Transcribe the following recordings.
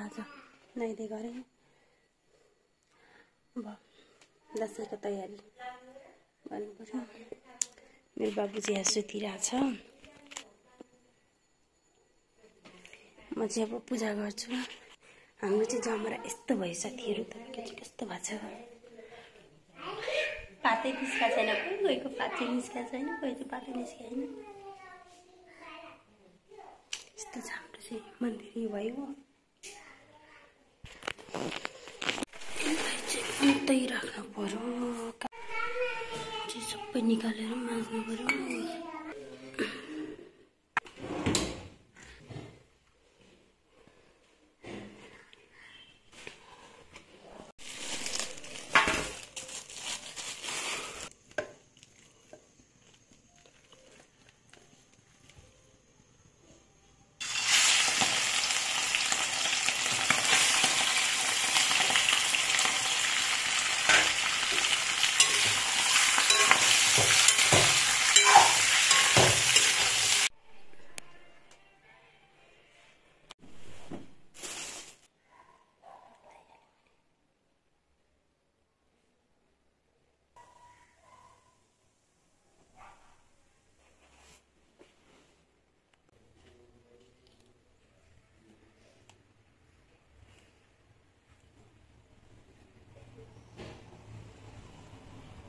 आज नुहाइदिए गरेँ। अब दसैँको तयारी गर्नु पर्यो। मेरो बाबुजी यहाँ सुतिरहेछ। म चाहिँ अब पूजा गर्छु। हाम्रो चाहिँ जमरा यस्तो भयो साथीहरू, तपाईँको चाहिँ कस्तो भएको छ? पातै निस्का छैन, कोहीको पातै निस्का छैन, कोही चाहिँ पातै निस्का छैन। यस्तो छ हाम्रो चाहिँ मन्दिर भयो। उतै राख्नु पर्यो, सबै निकालेर माझ्नु पर्यो।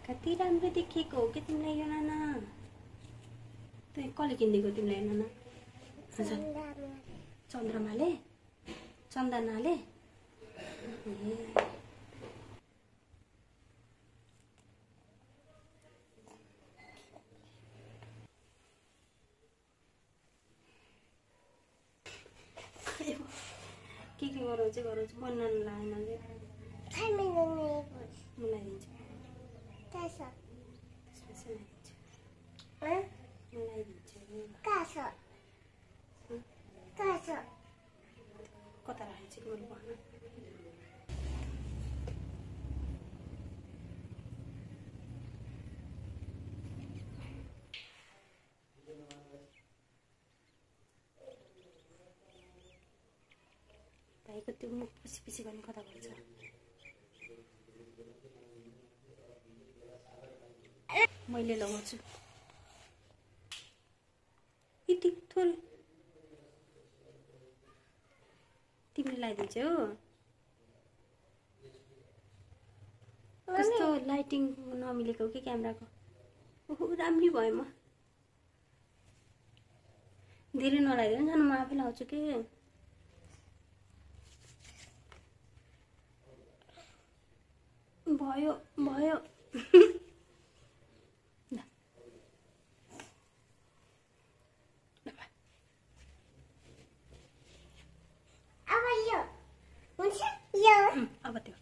कति राम्रो देखेको हो कि तिमीलाई यो नाना? तँ कसले किनिदिएको तिमीलाई यो नाना? हजुर, चन्द्रमाले, चन्दनाले। के गराउँछ मन नलाएन मलाई दिन्छु। कता राखेको छु मैले भन। भाइको त्यो मुख पछि गर्ने कता गर्छ? मैले लगाउँछु। यति थोरै तिमीले लगाइदिन्छौ। कस्तो लाइटिङ नमिलेको कि क्यामेराको। ओहो राम्री भयो। म धेरै नलाइदिनु जानु, म आफै लाउँछु के। भयो भयो। अब त्यो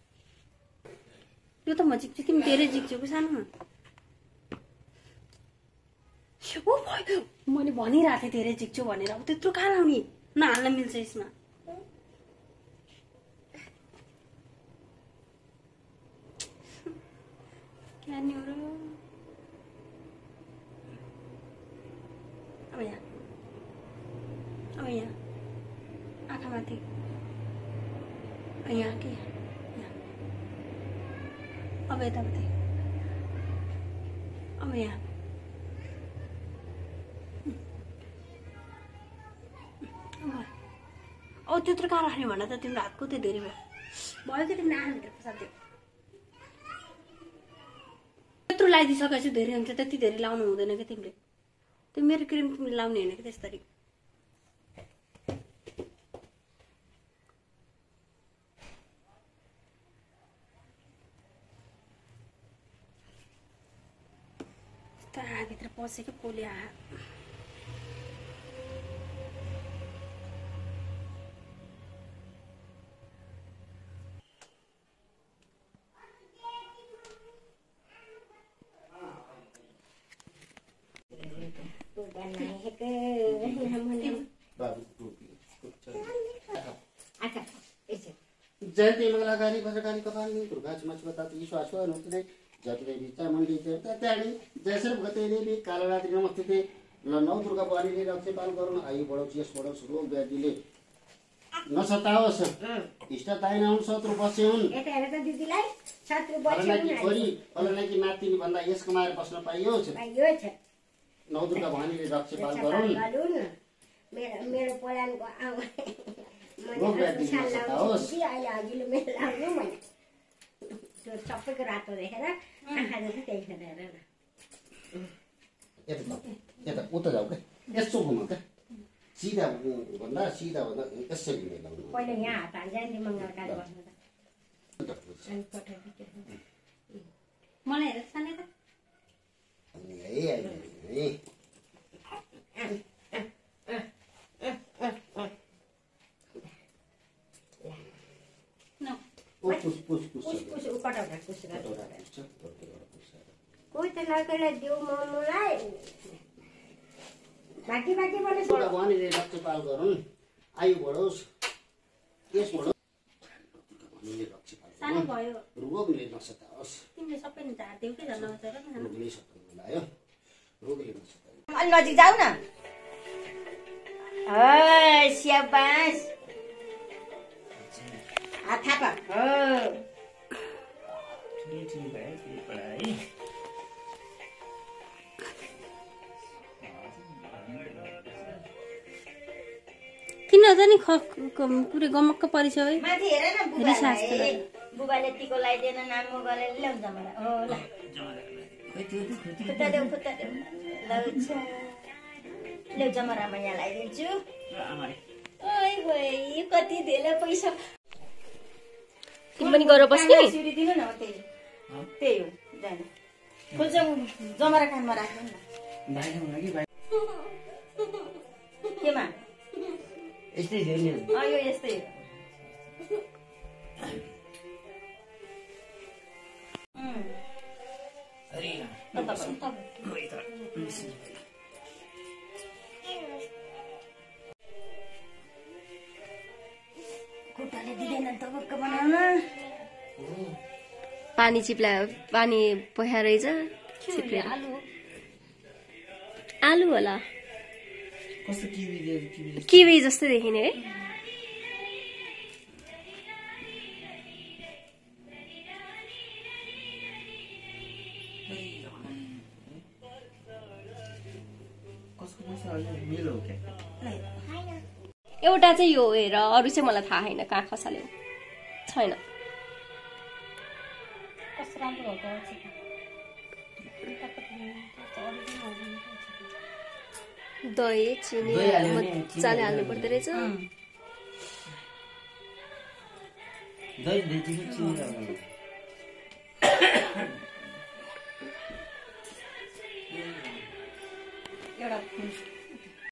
त म झिक्छु, तिमी धेरै झिक्छौ कि सानो? ओ भयो, मैले भनिरहेको थिएँ धेरै झिक्छु भनेर। अब त्यत्रो कहाँ लाउने? नहाल्न मिल्छ यसमा। नानीहरू अब यहाँ आँखा माथि, यहाँ के अब यतापट्टि, अब यहाँ अब त्यत्रो कहाँ राख्ने भन त? तिम्रो हातको त्यो धेरै भयो कि तिमीले आँखाभित्र फसादियो। त्यत्रो लगाइदिइसकेपछि धेरै हुन्छ, त्यति धेरै लाउनु हुँदैन कि तिमीले। त्यो मेरो क्रिम तिमीले लाउने होइन कि त्यसरी। आँखाभित्र पसेको पोले आँखा। जयते मंगलाकारी भद्रकाली कपालिनी दुर्गा चमचमताती श्वाश्व अनुष्ठिते जटिदेवी चामुण्डी जयत्याणी जयश्री भगते देवी कालरात्रि नमस्ते ल नौ दुर्गा भवानीले रक्षपाल गरुन आयु बढोस् यस बढोस् रोग व्याधिले नसताओस् इष्ट ताइन हुन् शत्रु बसे हुन् यता हेर त दिदीलाई शत्रु फलना कि बच्यो छोरी फलना कि नातिनी भन्दा यस कमाएर बस्न पाइयोस् यो छ नौदुर्गा भवानीले रक्षपाल गरून् मेरो मेरो पोलानको आमा रोग व्याधि नसताओस् अहिले हजुरले मेरो लाउनु भने त्यो सबैको रातो देखेर आँखा जस्तो त्यही खेर हेर न यता उता जाऊ क्या यसो घुम क्या सिधा भन्दा यसरी मिलाउनु पहिला यहाँ हात हाल्छ नि मङ्गलकार बस्नु त मलाई हेर सानै त कोही त लड्केलाई देऊ मोमोलाई बाटी बाटी बनाउँछ भवानीले रक्षपाल गरून् आयु बढोस् यस बढोस् भवानीले रक्षपाल सानो भयो रोगले नसताओस् तिमीले सबै झार्दियौ कि झन् नचर रोगले सताउनु लायो रोगले नसताओस् अलि नजिक जाऊ न स्याबास हात थाप किन त नि पुरै गमक्क परिसक्यो है माथि हेर न रिसास बुबाले बुबाले टिको लगाइदिएन नामो गरेर ल्याउँछ मलाई हो ल खुट्टा देऊ ल्याउ जमरामा यहाँ लगाइदिन्छु ओइ भई कति धेरै पैसा तिमी पनि गएर बस्ने सिउरी दिनु न त्यही हो जानु खोल्छ जमरा कानमा राख्नु न केमा यस्तै थियो नि यो यस्तै खुट्टाले दिँदैन त बक्क बनाउन पानी पानी पोखा रहेछ आलु होला किवी जस्तै देखिने है एउटा चाहिँ यो हेर अरू चाहिँ मलाई थाहा छैन कहाँ खसाल्यो छैन दही चिनी मजाले हाल्नु पर्दो रहेछ एउटा